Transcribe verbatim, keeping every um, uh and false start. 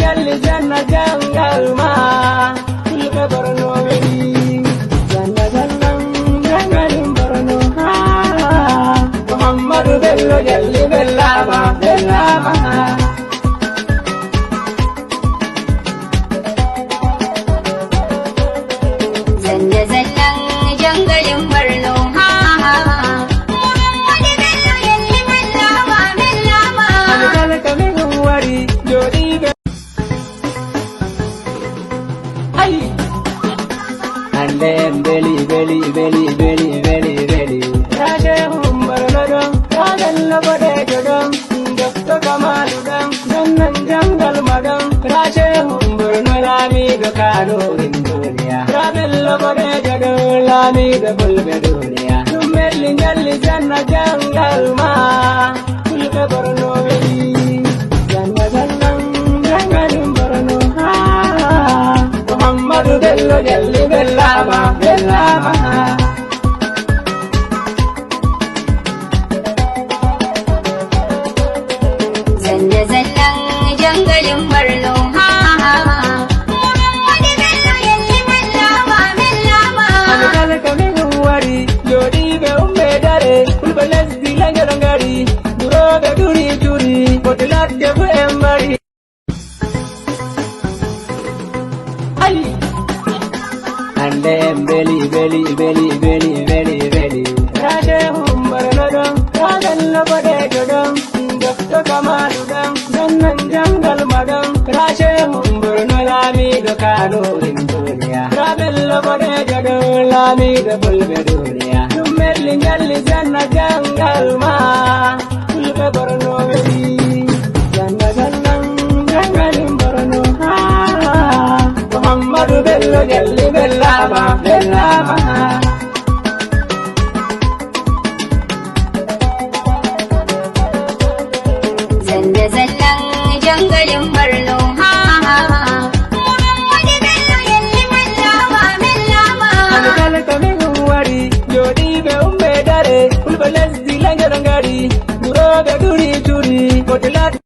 Jalli janna jangal ma, Fulɓe Borno weli. Janna janna jangalin Borno, ha, ha. Muhammadu Bello Jalli bellama, bellama, ha. Zanda zallan jangalin Borno, ha, ha, ha. Muhammadu Bello Jalli bellama, bellama, ha. Albarka min wari, joɗiɓe. Ay! Hande en beli, beli, beli, beli, beli, beli. Raje humbor lodon, rajen lobode jodon, Dokto Kamalu dan, dan nan jangal madan. Raje humbor no lami do kano in duniya. Raben lobode jodon, lami do bulbe duniya. Dum melli jalli janna jangal ma. Fulɓe Borno weli, janna janna, jangalin Borno, ha, ha. Muhammadu Bello Jalli bellama, bellama, ha. Zanda zallan jangalin Borno, ha, ha, ha. Muhammadu Bello Jalli bellama, bellama, ha. Albarka min wari, joɗiɓe umɓe dare, Fulɓe lesdi lagel ngari. Durooɓe duri duri, foti ladde fu en mari. Ay! Hande en beli, beli, beli, beli, beli, beli. Raje humbor lodon, rajen lobode jodon, Dokto Kamalu dan, dan nan jangal madan. Raje humbor no lami do kano in duniya. Raben lobode jodon, lami do bulbe duniya. Dum melli jalli janna jangal ma. Fulɓe Borno weli, janna janna, jangalin Borno, ha, ha. Muhammadu Bello Jalli bellama, bellama, ha. Zanda zallan jangalin